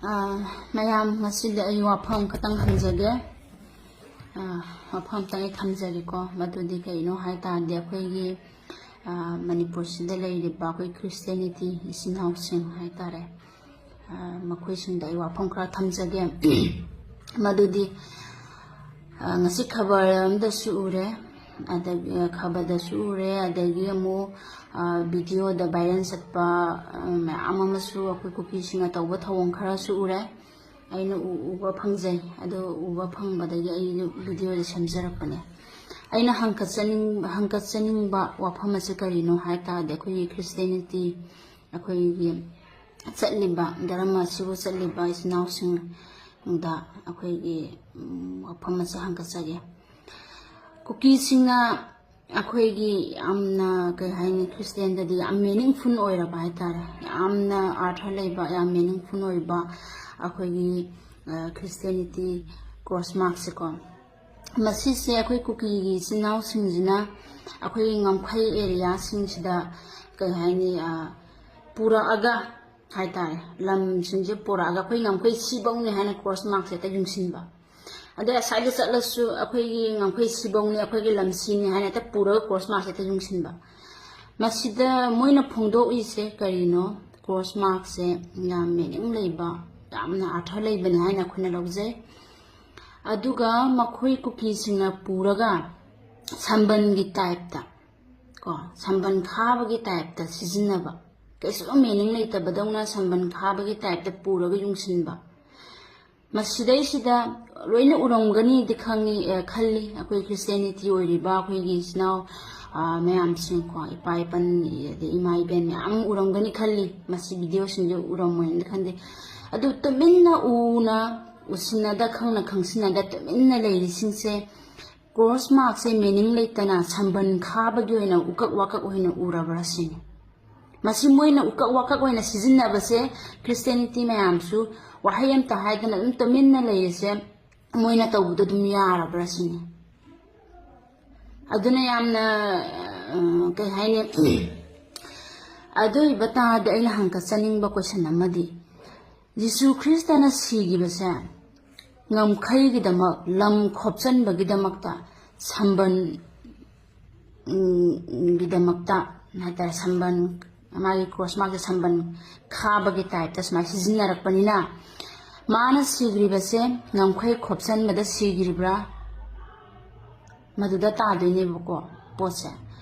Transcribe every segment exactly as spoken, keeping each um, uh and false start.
ꯑꯥ, ꯃꯌꯥꯝ, ꯉꯁꯤꯗꯤ ꯑꯩ ꯋꯥꯐꯝ ꯈꯇꯪ ꯍꯪꯖꯒꯦ꯫ ꯑꯥ, ꯋꯥꯐꯝ ꯑꯝꯇꯪ ꯑꯩ ꯊꯝꯖꯒꯦꯀꯣ꯫ ꯃꯗꯨꯗꯤ ꯀꯩꯅꯣ ꯍꯥꯏ ꯇꯥꯔꯗꯤ, ꯑꯩꯈꯣꯏꯒꯤ, ꯑꯥ, ꯃꯅꯤꯄꯨꯔꯁꯤꯗ ꯂꯩꯔꯤꯕ ꯑꯩꯈꯣꯏ ꯈ꯭ꯔꯤꯁꯇꯤꯌꯥꯅꯤꯇꯤ ꯏꯆꯤꯟ ꯏꯅꯥꯎꯁꯤꯡ ꯍꯥꯏ ꯇꯥꯔꯦ, ꯑꯥ, ꯃꯈꯣꯏꯁꯤꯡꯗ ꯑꯩ ꯋꯥꯐꯝ ꯈꯔ ꯊꯝꯖꯒꯦ꯫ ꯃꯗꯨꯗꯤ, ꯑꯥ, ꯉꯁꯤ ꯈꯕꯔ ꯑꯃꯗꯁꯨ ꯎꯔꯦ, ꯑꯗꯒꯤ, ꯑꯥ, ꯈꯕꯔꯗꯁꯨ ꯎꯔꯦ, ꯑꯗꯒꯤ ꯑꯃꯨꯛ, ꯑꯥ, ꯚꯤꯗꯤꯑꯣꯗ ꯚꯥꯏꯔꯦꯜ ꯆꯠꯄ, ꯑꯥ, ꯃꯌꯥꯝ ꯑꯃꯁꯨ ꯑꯩꯈꯣꯏ ꯀꯨꯀꯤꯁꯤꯡꯅ ꯇꯧꯕ ꯊꯧꯑꯣꯡ ꯈꯔꯁꯨ ꯎꯔꯦ꯫ ꯑꯩꯅ ꯎ-, ꯎꯕ ꯐꯪꯖꯩ꯫ ꯑꯗꯨ ꯎꯕ ꯐꯪꯕꯗꯒꯤ ꯑꯩ ꯚꯤꯗꯤꯑꯣꯁꯦ ꯁꯦꯝꯖꯔꯛꯄꯅꯦ꯫ ꯑꯩꯅ ꯍꯪꯒꯠꯆꯅꯤꯡ-, ꯍꯪꯒꯠꯆꯅꯤꯡꯕ ꯋꯥꯐꯝ ꯑꯁꯤ ꯀꯔꯤꯅꯣ ꯍꯥꯏ ꯇꯥꯔꯗꯤ, ꯑꯩꯈꯣꯏꯒꯤ ꯈ꯭ꯔꯤꯁꯇꯤꯌꯥꯅꯤꯇꯤ, ꯑꯩꯈꯣꯏꯒꯤ ꯆꯠꯂꯤꯕ ꯙꯔꯃ ꯑꯁꯤꯕꯨ ꯆꯠꯂꯤꯕ ꯏꯆꯤꯟ ꯏꯅꯥꯎꯁꯤꯡꯗ ꯑꯩꯈꯣꯏꯒꯤ, ꯎꯝ, ꯋꯥꯐꯝ ꯑꯁꯤ ꯍꯪꯒꯠꯆꯒꯦ꯫ ꯀꯨꯀꯤꯁꯤꯡꯅ ꯑꯩꯈꯣꯏꯒꯤ ꯌꯥꯝꯅ, ꯀꯩ ꯍꯥꯏꯅꯤ, ꯈ꯭ꯔꯤꯁꯇꯤꯌꯥꯟꯗꯗꯤ ꯌꯥꯝ ꯃꯤꯅꯤꯡꯐꯨꯜ ꯑꯣꯏꯔꯕ ꯍꯥꯏ ꯇꯥꯔꯦ, ꯌꯥꯝꯅ ꯑꯥꯔꯊ ꯂꯩꯕ, ꯌꯥꯝ ꯃꯤꯅꯤꯡꯐꯨꯜ ꯑꯣꯏꯕ ꯑꯩꯈꯣꯏꯒꯤ, ꯑ, ꯈ꯭ꯔꯤꯁꯇꯤꯌꯥꯅꯤꯇꯤ ꯀ꯭ꯔꯣꯁ ꯃꯥꯔꯛꯁꯦꯀꯣ꯫ ꯃꯁꯤꯁꯦ ꯑꯩꯈꯣꯏ ꯀꯨꯀꯤꯒꯤ ꯏꯆꯤꯟ ꯏꯅꯥꯎꯁꯤꯡꯁꯤꯅ ꯑꯩꯈꯣꯏꯒꯤ ꯉꯝꯈꯩ ꯑꯦꯔꯤꯌꯥꯁꯤꯡꯁꯤꯗ, ꯀꯩ ꯍꯥꯏꯅꯤ, ꯑ, ꯄꯨꯔꯛꯑꯒ ꯍꯥꯏ ꯇꯥꯔꯦ, ꯂꯝꯁꯤꯡꯁꯦ ꯄꯨꯔꯛꯑꯒ ꯑꯩꯈꯣꯏ ꯉꯝꯈꯩ ꯁꯤꯐꯧꯅꯤ ꯍꯥꯏꯅ ꯀ꯭ꯔꯣꯁ ꯃꯥꯔꯛꯁꯦ ꯍꯦꯛꯇ ꯌꯨꯡꯁꯤꯟꯕ꯫ ꯑꯗꯩ ꯑꯁ꯭ꯋꯥꯏꯗ ꯆꯠꯂꯁꯨ ꯑꯩꯈꯣꯏꯒꯤ ꯉꯝꯈꯩ ꯁꯤꯐꯧꯅꯤ, ꯑꯩꯈꯣꯏꯒꯤ ꯂꯝ ꯁꯤꯅꯤ ꯍꯥꯏꯅ ꯍꯦꯛꯇ ꯄꯨꯔꯒ ꯀ꯭ꯔꯣꯁ ꯃꯥꯔꯛꯁꯦ ꯍꯦꯛꯇ ꯌꯨꯡꯁꯤꯟꯕ꯫ ꯃꯁꯤꯗ ꯃꯣꯏꯅ ꯐꯣꯡꯗꯣꯛꯏꯁꯦ ꯀꯔꯤꯅꯣ? ꯀ꯭ꯔꯣꯁ ꯃꯥꯔꯛꯁꯦ ꯌꯥꯝ ꯃꯤꯅꯤꯡ ꯂꯩꯕ, ꯌꯥꯝꯅ ꯑꯥꯔꯊ ꯂꯩꯕꯅꯤ ꯍꯥꯏꯅ ꯑꯩꯈꯣꯏꯅ ꯂꯧꯖꯩ꯫ ꯑꯗꯨꯒ ꯃꯈꯣꯏ ꯀꯨꯀꯤꯁꯤꯡꯅ ꯄꯨꯔꯒ ꯁꯝꯕꯜꯒꯤ ꯇꯥꯏꯞꯇ, ꯀꯣ, ꯁꯝꯕꯜ ꯈꯥꯕꯒꯤ ꯇꯥꯏꯞꯇ ꯁꯤꯖꯤꯟꯅꯕ, ꯀꯩꯁꯨ ꯃꯤꯅꯤꯡ ꯂꯩꯇꯕꯗꯧꯅ ꯁꯝꯕꯜ ꯈꯥꯕꯒꯤ ꯇꯥꯏꯞꯇ ꯄꯨꯔꯒ ꯌꯨꯡꯁꯤꯟꯕ꯫ ꯃꯁꯤꯗꯩꯁꯤꯗ ꯂꯣꯏꯅ ꯎꯔꯝꯒꯅꯤꯗꯤ ꯈꯪꯉꯤ, ꯑꯦ, ꯈꯜꯂꯤ꯫ ꯑꯩꯈꯣꯏ ꯈ꯭ꯔꯤꯁꯇꯤꯌꯥꯅꯤꯇꯤ ꯑꯣꯏꯔꯤꯕ ꯑꯩꯈꯣꯏꯒꯤ ꯏꯆꯤꯟ ꯏꯅꯥꯎ, ꯑ, ꯃꯌꯥꯝꯁꯤꯡꯀꯣ, ꯏꯄꯥ ꯏꯄꯟ, ꯑꯗꯩ ꯏꯃꯥ ꯏꯕꯦꯟ ꯃꯌꯥꯝ ꯑꯃ ꯎꯔꯝꯒꯅꯤ ꯈꯜꯂꯤ꯫ ꯃꯁꯤ ꯚꯤꯗꯤꯑꯣꯁꯤꯡꯁꯦ ꯎꯔꯝꯃꯣꯏꯅ ꯈꯟꯗꯦ꯫ ꯑꯗꯨ ꯇꯨꯃꯤꯟꯅ ꯎꯅ, ꯎꯁꯤꯟꯅꯗ, ꯈꯪꯅ ꯈꯪꯁꯤꯟꯅꯗ ꯇꯨꯃꯤꯟꯅ ꯂꯩꯔꯤꯁꯤꯡꯁꯦ ꯀ꯭ꯔꯣꯁ ꯃꯥꯔꯛꯁꯦ ꯃꯤꯅꯤꯡ ꯂꯩꯇꯅ ꯁꯝꯕꯜ ꯈꯥꯕꯒꯤ ꯑꯣꯏꯅ ꯎꯀꯛ ꯋꯥꯀꯛ ꯑꯣꯏꯅ ꯎꯔꯕ꯭ꯔꯥ ꯁꯤꯅꯤ꯫ ꯃꯁꯤ ꯃꯣꯏꯅ ꯎꯀꯛ ꯋꯥꯀꯛ ꯑꯣꯏꯅ ꯁꯤꯖꯤꯟꯅꯕꯁꯦ, ꯈ꯭ꯔꯤꯁꯇꯤꯌꯥꯅꯤꯇꯤ ꯃꯌꯥꯝꯁꯨ ꯋꯥꯍꯩ ꯑꯝꯇ ꯍꯥꯏꯗꯅ ꯑꯗꯨꯝ ꯇꯨꯃꯤꯟꯅ ꯂꯩꯔꯤꯁꯦ ꯃꯣꯏꯅ ꯇꯧꯕꯗꯣ ꯑꯗꯨꯝ ꯌꯥꯔꯕ꯭ꯔꯥ ꯁꯤꯅꯤ꯫ ꯑꯗꯨꯅ ꯌꯥꯝꯅ, ꯑ, ꯀꯩ ꯍꯥꯏꯅꯤ, ꯑꯗꯨ ꯑꯣꯏꯕ ꯇꯥꯔꯗꯤ ꯑꯩꯅ ꯍꯪꯒꯠꯆꯅꯤꯡꯕ ꯀꯣꯏꯁꯟ ꯑꯃꯗꯤ, ꯖꯤꯁꯨ ꯈ꯭ꯔꯤꯁꯇꯅ ꯁꯤꯈꯤꯕꯁꯦ ꯉꯝꯈꯩꯒꯤꯗꯃꯛ, ꯂꯝ ꯈꯣꯞꯆꯟꯕꯒꯤꯗꯃꯛꯇ, ꯁꯝꯕꯟ, ꯎꯝ, ꯒꯤꯗꯃꯛꯇ ꯍꯥꯏꯇꯥꯔꯦ, ꯁꯝꯕꯟ, ꯃꯥꯒꯤ ꯀ꯭ꯔꯣꯁ ꯃꯥꯔꯛꯁꯦ ꯁꯝꯕꯟ ꯈꯥꯕꯒꯤ ꯇꯥꯏꯞꯇ ꯁꯨꯃꯥꯏꯅ ꯁꯤꯖꯤꯟꯅꯔꯛꯄꯅꯤꯅ, ꯃꯥꯅ ꯁꯤꯈ꯭ꯔꯤꯕꯁꯦ ꯉꯝꯈꯩ ꯈꯣꯞꯆꯟꯕꯗ ꯁꯤꯈ꯭ꯔꯤꯕ꯭ꯔꯥ? ꯃꯗꯨꯗ ꯇꯥꯗꯣꯏꯅꯦꯕꯀꯣ ꯄꯣꯠꯁꯦ꯫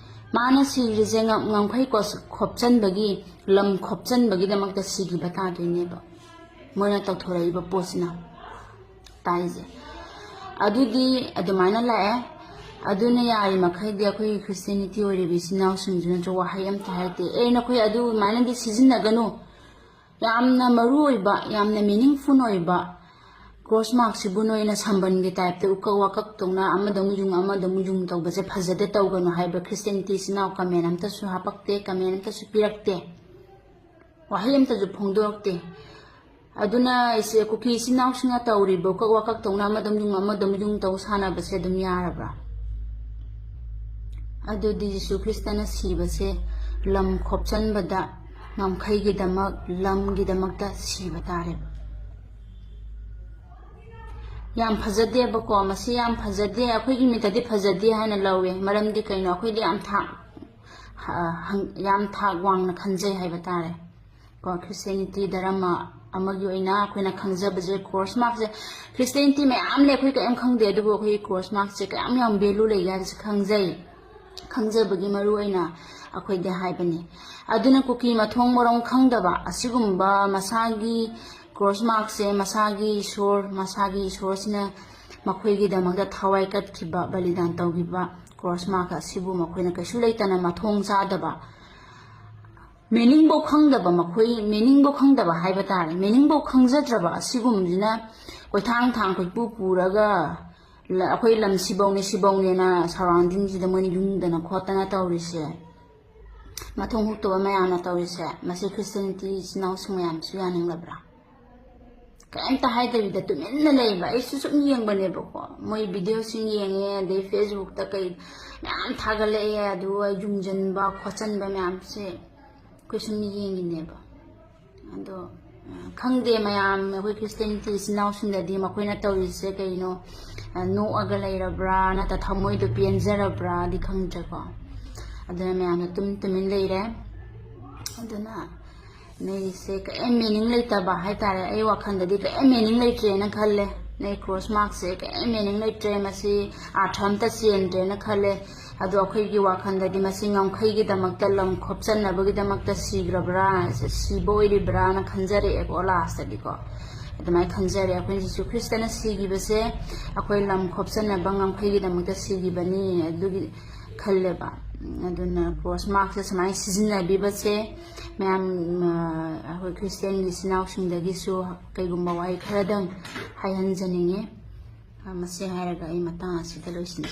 ꯃꯥꯅ ꯁꯤꯈ꯭ꯔꯤꯁꯦ ꯉꯝ-, ꯉꯝꯈꯩ ꯀꯣꯁ-, ꯈꯣꯞꯆꯟꯕꯒꯤ, ꯂꯝ ꯈꯣꯞꯆꯟꯕꯒꯤꯗꯃꯛꯇ ꯁꯤꯈꯤꯕ ꯇꯥꯗꯣꯏꯅꯦꯕ ꯃꯣꯏꯅ ꯇꯧꯊꯣꯔꯛꯏꯕ ꯄꯣꯠꯁꯤꯅ꯫ ꯇꯥꯏꯁꯦ꯫ ꯑꯗꯨꯗꯤ ꯑꯗꯨꯃꯥꯏꯅ ꯂꯥꯛꯑꯦ꯫ ꯑꯗꯨꯅ ꯌꯥꯔꯤ ꯃꯈꯩꯗꯤ ꯑꯩꯈꯣꯏꯒꯤ ꯈ꯭ꯔꯤꯁꯇꯤꯌꯥꯅꯤꯇꯤ ꯑꯣꯏꯔꯤꯕ ꯏꯆꯤꯟ ꯏꯅꯥꯎꯁꯤꯡꯗꯨꯅꯁꯨ ꯋꯥꯍꯩ ꯑꯃꯇ ꯍꯥꯏꯔꯛꯇꯦ, "ꯑꯦ, ꯅꯈꯣꯏ ꯑꯗꯨꯃꯥꯏꯅꯗꯤ ꯁꯤꯖꯤꯟꯅꯒꯅꯨ, ꯌꯥꯝꯅ ꯃꯔꯨ ꯑꯣꯏꯕ, ꯌꯥꯝꯅ meaningful ꯑꯣꯏꯕ ꯀ꯭ꯔꯣꯁ ꯃꯥꯔꯛꯁꯤꯕꯨ ꯅꯣꯏꯅ ꯁꯝꯕꯟꯒꯤ ꯇꯥꯏꯞꯇ ꯎꯀꯛ ꯋꯥꯀꯛ ꯇꯧꯅ ꯑꯃꯗ ꯑꯃꯨꯛ ꯌꯨꯡ, ꯑꯃꯗ ꯑꯃꯨꯛ ꯌꯨꯡ ꯇꯧꯕꯁꯦ ꯐꯖꯗꯦ, ꯇꯧꯒꯅꯨ" ꯍꯥꯏꯕ ꯈ꯭ꯔꯤꯁꯇꯤꯌꯥꯅꯤꯇꯤ ꯏꯆꯤꯟ ꯏꯅꯥꯎ ꯀꯃꯦꯟ ꯑꯝꯇꯁꯨ ꯍꯥꯄꯛꯇꯦ, ꯀꯃꯦꯟ ꯑꯝꯇꯁꯨ ꯄꯤꯔꯛꯇꯦ, ꯋꯥꯍꯩ ꯑꯝꯇꯁꯨ ꯐꯣꯡꯗꯣꯔꯛꯇꯦ꯫ ꯑꯗꯨꯅ ꯑꯩꯁꯦ ꯀꯨꯀꯤ ꯏꯆꯤꯟ ꯏꯅꯥꯎꯁꯤꯡꯅ ꯇꯧꯔꯤꯕ ꯎꯀꯛ ꯋꯥꯀꯛ ꯇꯧꯅ ꯑꯃꯗ ꯑꯃꯨꯛ ꯌꯨꯡ, ꯑꯃꯗ ꯑꯃꯨꯛ ꯌꯨꯡ ꯇꯧ ꯁꯥꯟꯅꯕꯁꯦ ꯑꯗꯨꯝ ꯌꯥꯔꯕ꯭ꯔꯥ? ꯑꯗꯨꯗꯤ ꯖꯤꯁꯨ ꯈ꯭ꯔꯤꯁꯇꯅ ꯁꯤꯕꯁꯦ ꯂꯝ ꯈꯣꯞꯆꯟꯕꯗ ꯉꯝꯈꯩꯒꯤꯗꯃꯛ, ꯂꯝꯒꯤꯗꯃꯛꯇ ꯁꯤꯕ ꯇꯥꯔꯦꯕ꯫ ꯌꯥꯝ ꯐꯖꯗꯦꯕꯀꯣ, ꯃꯁꯤ ꯌꯥꯝ ꯐꯖꯗꯦ, ꯑꯩꯈꯣꯏꯒꯤ ꯃꯤꯠꯇꯗꯤ ꯐꯖꯗꯦ ꯍꯥꯏꯅ ꯂꯧꯋꯦ꯫ ꯃꯔꯝꯗꯤ ꯀꯩꯅꯣ? ꯑꯩꯈꯣꯏꯗꯤ ꯌꯥꯝ ꯊꯥꯛ, ꯑ, ꯍꯪ-, ꯌꯥꯝ ꯊꯥꯛ ꯋꯥꯡꯅ ꯈꯟꯖꯩ ꯍꯥꯏꯕ ꯇꯥꯔꯦ꯫ ꯀꯣ, ꯈ꯭ꯔꯤꯁꯇꯤꯌꯥꯅꯤꯇꯤ ꯙꯔꯃ ꯑꯃꯒꯤ ꯑꯣꯏꯅ ꯑꯩꯈꯣꯏꯅ ꯈꯪꯖꯕꯁꯦ, ꯀ꯭ꯔꯣꯁ ꯃꯥꯔꯛꯁꯦ, ꯈ꯭ꯔꯤꯁꯇꯤꯌꯥꯅꯤꯇꯤ ꯃꯌꯥꯝ ꯂꯩ, ꯑꯩꯈꯣꯏ ꯀꯔꯤꯝ ꯈꯪꯗꯦ, ꯑꯗꯨꯕꯨ ꯑꯩꯈꯣꯏꯒꯤ ꯀ꯭ꯔꯣꯁ ꯃꯥꯔꯛꯁꯦ ꯀꯌꯥꯝ ꯌꯥꯝ value ꯂꯩꯒꯦ ꯍꯥꯏꯕꯁꯦ ꯈꯪꯖꯩ꯫ ꯈꯪꯖꯕꯒꯤ ꯃꯔꯨ ꯑꯣꯏꯅ ꯑꯩꯈꯣꯏꯗ ꯍꯥꯏꯕꯅꯤ꯫ ꯑꯗꯨꯅ ꯀꯨꯀꯤ ꯃꯊꯣꯡ ꯃꯔꯝ ꯈꯪꯗꯕ ꯑꯁꯤꯒꯨꯝꯕ ꯃꯁꯥꯒꯤ ꯀ꯭ꯔꯣꯁ ꯃꯥꯔꯛꯁꯦ, ꯃꯁꯥꯒꯤ ꯏꯁꯣꯔ, ꯃꯁꯥꯒꯤ ꯏꯁꯣꯔꯁꯤꯅ ꯃꯈꯣꯏꯒꯤꯗꯃꯛꯇ ꯊꯋꯥꯏ ꯀꯠꯈꯤꯕ, ꯕꯂꯤꯗꯥꯟ ꯇꯧꯈꯤꯕ ꯀ꯭ꯔꯣꯁ ꯃꯥꯔꯛ ꯑꯁꯤꯕꯨ ꯃꯈꯣꯏꯅ ꯀꯩꯁꯨ ꯂꯩꯇꯅ ꯃꯊꯣꯡ ꯆꯥꯗꯕ, meaningꯐꯧ ꯈꯪꯗꯕ, ꯃꯈꯣꯏ meaningꯐꯧ ꯈꯪꯗꯕ ꯍꯥꯏꯕ ꯇꯥꯔꯦ, meaningꯐꯧ ꯈꯪꯖꯗ꯭ꯔꯕ ꯑꯁꯤꯒꯨꯝꯕꯁꯤꯅ ꯀꯣꯏꯊꯥꯡ ꯊꯥꯡ ꯀꯣꯏꯄꯨ ꯄꯨꯔꯒ ꯂ-, ꯑꯩꯈꯣꯏ ꯂꯝ ꯁꯤꯐꯧꯅꯦ, ꯁꯤꯐꯧꯅꯦꯅ surroundingꯁꯤꯗ ꯃꯣꯏꯅ ꯌꯨꯡꯗꯅ ꯈꯣꯠꯇꯅ ꯇꯧꯔꯤꯁꯦ, ꯃꯊꯣꯡ ꯍꯨꯛꯇꯕ ꯃꯌꯥꯝꯅ ꯇꯧꯔꯤꯁꯦ, ꯃꯁꯤ ꯈ꯭ꯔꯤꯁꯇꯤꯌꯥꯅꯤꯇꯤ ꯏꯆꯤꯟ ꯏꯅꯥꯎꯁꯤꯡ ꯃꯌꯥꯝꯁꯨ ꯌꯥꯅꯤꯡꯂꯕ꯭ꯔꯥ? ꯀꯔꯤꯝꯇ ꯍꯥꯏꯗꯕꯤꯗ ꯇꯨꯃꯤꯟꯅ ꯂꯩꯕ꯫ ꯑꯩꯁꯨ ꯁꯨꯝ ꯌꯦꯡꯕꯅꯦꯕꯀꯣ, ꯃꯣꯏ videoꯁꯤꯡ ꯌꯦꯡꯉꯦ, ꯑꯗꯩ Facebookꯇ ꯀꯩ ꯃꯌꯥꯝ ꯊꯥꯒꯠꯂꯛꯑꯦ, ꯑꯗꯨꯒ ꯌꯨꯡꯖꯟꯕ ꯈꯣꯠꯆꯟꯕ ꯃꯌꯥꯝꯁꯦ ꯑꯩꯈꯣꯏ ꯁꯨꯝ ꯌꯦꯡꯉꯤꯅꯦꯕ꯫ ꯑꯗꯣ ꯈꯪꯗꯦ ꯃꯌꯥꯝ, ꯑꯩꯈꯣꯏ ꯈ꯭ꯔꯤꯁꯇꯤꯌꯥꯅꯤꯇꯤ ꯏꯆꯤꯟ ꯏꯅꯥꯎꯁꯤꯡꯗꯗꯤ ꯃꯈꯣꯏꯅ ꯇꯧꯔꯤꯁꯦ ꯀꯩꯅꯣ, ꯅꯣꯛꯑꯒ ꯂꯩꯔꯕ꯭ꯔꯥ ꯅꯠꯇ꯭ꯔ ꯊꯃꯣꯏꯗꯣ ꯄꯦꯟꯖꯔꯕ꯭ꯔꯥꯗꯤ ꯈꯪꯗ꯭ꯔꯦꯀꯣ꯫ ꯑꯗꯨꯅ ꯃꯌꯥꯝꯅ ꯇꯨꯃꯤꯟ ꯇꯨꯃꯤꯟ ꯂꯩꯔꯦ꯫ ꯑꯗꯨꯅ ꯅꯣꯏꯁꯦ ꯀꯔꯤꯝ ꯃꯤꯅꯤꯡ ꯂꯩꯇꯕ ꯍꯥꯏꯇꯥꯔꯦ꯫ ꯑꯩ ꯋꯥꯈꯜꯗꯗꯤ ꯀꯔꯤꯝ ꯃꯤꯅꯤꯡ ꯂꯩꯇ꯭ꯔꯦꯅ ꯈꯜꯂꯦ꯫ ꯅꯣꯏ ꯀ꯭ꯔꯣꯁ ꯃꯥꯔꯛꯁꯦ ꯀꯔꯤꯝ ꯃꯤꯅꯤꯡ ꯂꯩꯇ꯭ꯔꯦ, ꯃꯁꯤ ꯑꯥꯔꯊ ꯑꯝꯇ ꯆꯦꯟꯗ꯭ꯔꯦꯅ ꯈꯜꯂꯦ꯫ ꯑꯗꯣ ꯑꯩꯈꯣꯏꯒꯤ ꯋꯥꯈꯜꯗꯗꯤ ꯃꯁꯤ ꯉꯝꯈꯩꯒꯤꯗꯃꯛꯇ, ꯂꯝ ꯈꯣꯞꯆꯟꯅꯕꯒꯤꯗꯃꯛꯇ ꯁꯤꯈ꯭ꯔꯕ꯭ꯔꯥ, ꯁꯤꯕ ꯑꯣꯏꯔꯤꯕ꯭ꯔꯥꯅ ꯈꯟꯖꯔꯛꯑꯦꯀꯣ ꯂꯥꯁꯇꯗꯤꯀꯣ꯫ ꯑꯗꯨꯃꯥꯏꯅ ꯈꯟꯖꯔꯦ꯫ ꯑꯩꯈꯣꯏ ꯖꯤꯁꯨ ꯈ꯭ꯔꯤꯁꯇꯅ ꯁꯤꯈꯤꯕꯁꯦ ꯑꯩꯈꯣꯏ ꯂꯝ ꯈꯣꯞꯆꯟꯅꯕ ꯉꯝꯈꯩꯒꯤꯗꯃꯛꯇ ꯁꯤꯈꯤꯕꯅꯤ ꯑꯗꯨꯒꯤ ꯈꯜꯂꯦꯕ꯫ ꯑꯗꯨꯅ ꯀ꯭ꯔꯣꯁ ꯃꯥꯔꯛꯁꯦ ꯁꯨꯃꯥꯏꯅ ꯁꯤꯖꯤꯟꯅꯕꯤꯕꯁꯦ ꯃꯌꯥꯝ, ꯑꯩꯈꯣꯏ ꯈ꯭ꯔꯤꯁꯇꯤꯌꯥꯟꯒꯤ ꯏꯆꯤꯟ ꯏꯅꯥꯎꯁꯤꯡꯗꯒꯤꯁꯨ ꯀꯩꯒꯨꯝꯕ ꯋꯥꯍꯩ ꯈꯔꯗꯪ ꯍꯥꯏꯍꯟꯖꯅꯤꯡꯉꯤ꯫ ꯃꯁꯤ ꯍꯥꯏꯔꯒ ꯑꯩ ꯃꯇꯥꯡ ꯑꯁꯤꯗ ꯂꯣꯏꯁꯤꯟꯖꯔꯦ꯫